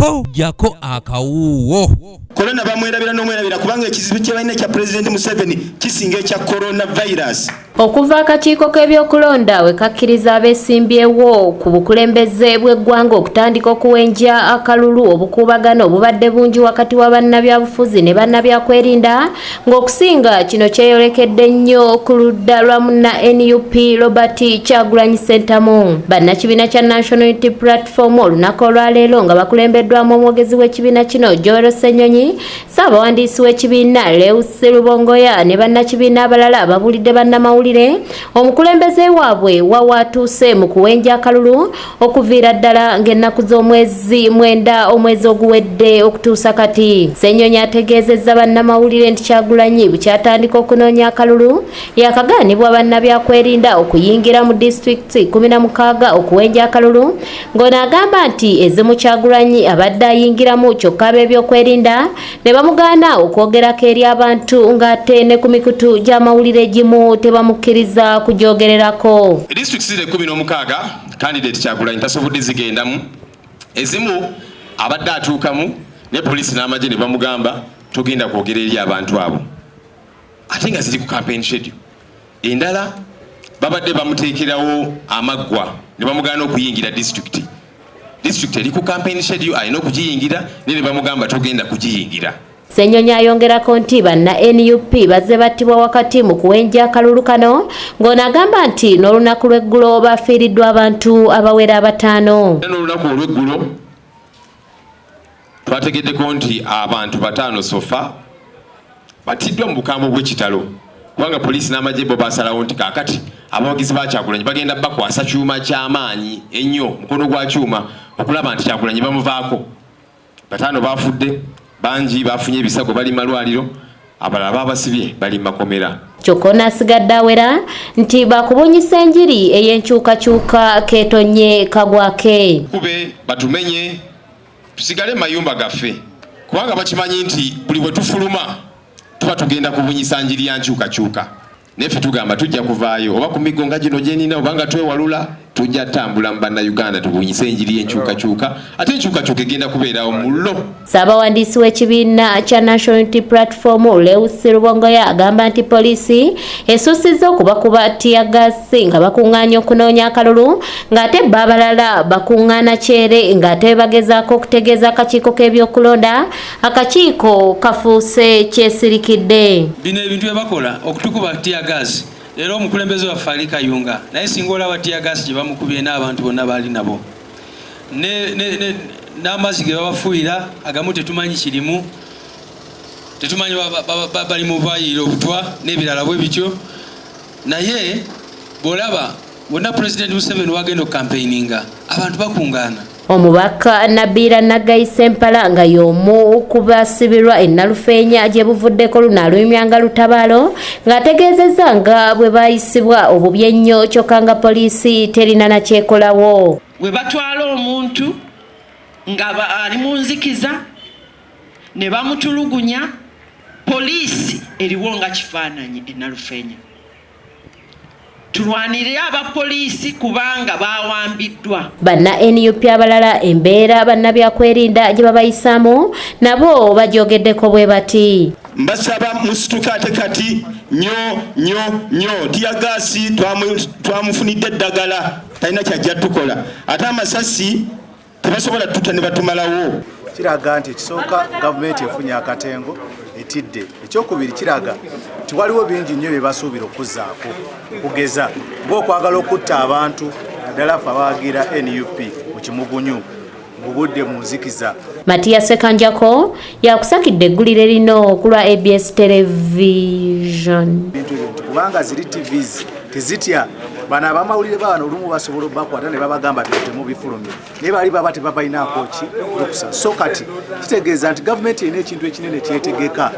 Ho, jjako akawuuwo. Korona bamwerabira n'omwerabira, kubanga ekizibu kye balina ekya Pulezidenti Museveni kisinga ekya coronavirus. Okuva akakiiko k'ebyokulonda we kakkiriza abeesimbyewo ku bukulembeze bw'eggwanga okutandika okuwenja akalulu, obukuubagano obubadde bungi wakati wa bannabyabufuzi ne bannabyakwerinda, ng'okusinga kino kyeyolekedde nnyo ku ludda lwa munna NUP Robert Kyagulanyi Ssentamu. Bannakibiina kya National Unity Platform olunaku olwaleero nga bakulembeddwamu omwogezi w'ekibiina kino Joel Ssenyonyi, Ssaabawandiisi w'ekibiina Lewis Rubongoya ne bannakibiina abalala babuulidde bannamawulire omukulembeze waabwe wawaatuuse mu kuwenja akalulu okuviira ddala ng'ennaku z'omwezi 9 omwezi oguwedde okutuusa kati. Ssenyonyi ategeezezza bannamawulire nti Kyagulanyi bukyatandika okunoonya akalulu yakagaanibwa bannabyakwerinda okuyingira mu disitulikiti 16 okuwenja akalulu, ng'ono agamba nti ezimu Kyagulanyi abadde ayingiramu kyokka ab'ebyokwerinda ne bamugaana okwogerako eri abantu, ng'ate ne ku mikutu gy'amawulire egimu tebamukkiriza kugyogererako. Disitulikiti ziri 16 candidate Kyagulanyi tasobodde zigendamu. Ezimu abadde atuukamu ne poliisi n'amagye ne bamugamba togenda kwogera eri abantu abo, ate nga ziri ku campaign schedule. Endala babadde bamuteekerawo amaggwa ne bamugaana okuyingira disitulikiti. Disitulikiti eri ku campaign schedule, alina okugiyingira, naye ne bamugamba togenda kugiyingira. Ssenyonyi ayongerako nti banna NUP bazze battibwa wakati mu kuwenja akalulu kano, ng'ono agamba nti n'olunaku lw'eggulo bafiiriddwa abantu abawera 5. Era n'olunaku olw'eggulo twategeddeko nti abantu 5 so far battiddwa mu bukambwe bw'ekitalo, kubanga poliisi n'amagye bo basalawo nti kaakati abawagizi ba Kyagulanyi bagenda bakwasa kyuma ky'amaanyi ennyo, mukono gwa kyuma, okulaba nti Kyagulanyi bamuvaako. 5 bafudde, bangi bafunye ebisago, bali malwaliro, abalala babasibye bali makomera. Kyokka ono asigadde awera nti bakubunyisa enjiri ey'enkyukakyuka keetonye kagwake. Kube batumenye tusigale mu mayumba gaffe, kubanga bakimanyi nti buli bwe tufuluma tuba tugenda kubunyisa njiri ya nkyukakyuka. Naye ffe tugamba tujja kuvaayo, oba ku miggo nga gino gyenina, oba nga twewalula, tujja tambula mu Bannayuganda tubunyise enjiri y'enkyukakyuka, ate enkyukakyuka egenda kubeerawo mullo. Ssaabawandiisi w'ekibiina kya National Unity Platform Lewis Rubongoya agamba nti poliisi esussizza okubakuba ttiyaggaasi nga bakuŋŋaanya okunoonya akalulu, ng'ate bo abalala bakuŋŋaana kyere, ng'ate bagezaako okutegeeza akakiiko k'ebyokulonda akakiiko kafuuse kyesirikidde. Bino ebintu bye bakola okutukuba ttiyaggaasi, leero omukulembeze waffe ali Kayunga, naye singa olaba ttiyaggaasi gye bamukubye n'abantu bonna baali nabo n'amazzi ge babafuuyira, agamu tetumanyi kirimu, tetumanyi bali mu bayiira obutwa n'ebirala bwe bityo. Naye bw'olaba wonna Pulezidenti Museveni wagenda okukampeininga, abantu bakungaana. Omubaka Nabiira Naggayi Ssempala nga y'omu ku basibirwa e Nalufeenya gye buvuddeko luno alumyanga lutabaalo, ng'ategeezezza nga bwe baayisibwa obubi ennyo, kyokka nga poliisi terina na kyekolawo. We batwala omuntu nga ali mu nzikiza ne bamutulugunya, poliisi eriwo nga kifaananyi e Nalufeenya. Tulwanirire abapoliisi kubanga bawambiddwa. Banna NUP abalala embeera bannabyakwerinda gye babayisaamu nabo bagyogeddeko bwe bati. Mbasaba musituke ate kati nnyo nnyo nnyo. Ttiyaggaasi twamufunidde eddagala, talina kyajja tukola, ate amasasi tebasobola tuta ne batumalawo. Kiraga nti ekisooka gavumenti efunye akatengo, etidde. Ekyokubiri, kiraga nti waliwo bingi nnyo bye basuubira okuzzaako, okugeza ng'okwagala okutta abantu, naddala ffe abawagira NUP mu kimugunyu, mu budde mu nzikiza. Matiya Sekanjako yakusakidde eggulire lino ku lwa ABS Television. Bintu ebyo nti kubanga ziri TVs tezitya bano abamawulire baano, olumu basobola obbakwata ne babagamba bino temubifulumye, naye baali baba tebabalinaako ki lukusa. So kati kitegeeza nti gavumenti erina ekintu ekinene kyetegeka.